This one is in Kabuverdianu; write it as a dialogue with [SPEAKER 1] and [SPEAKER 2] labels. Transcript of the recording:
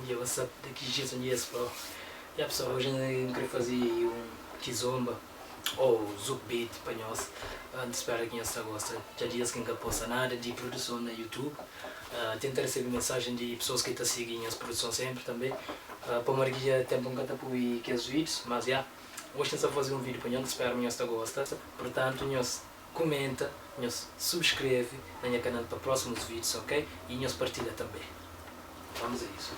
[SPEAKER 1] dia, what's up? Daqui dias um dias bro. Ya pessoal, hoje N kre faze um kizomba ou zouk beat pa nhos. N ta spera ki nhos ta gosta. Dja dias ki N ka posta nada di produson na YouTube. Tenta resebe mensajen di pessoas ki ta sigi nhas produson sempre tambe. Pamodi ki dja tempu N ka ta pui kes vídeos, mas ya, hoje N sta faze um vídeo pa nhos, N ta spera ma nhos ta gosta. Portanto, nhos kumenta, nhos subskreve na nha kanal pa próximos vídeos, ok? E nhos partilha tambe. Vamos a isso.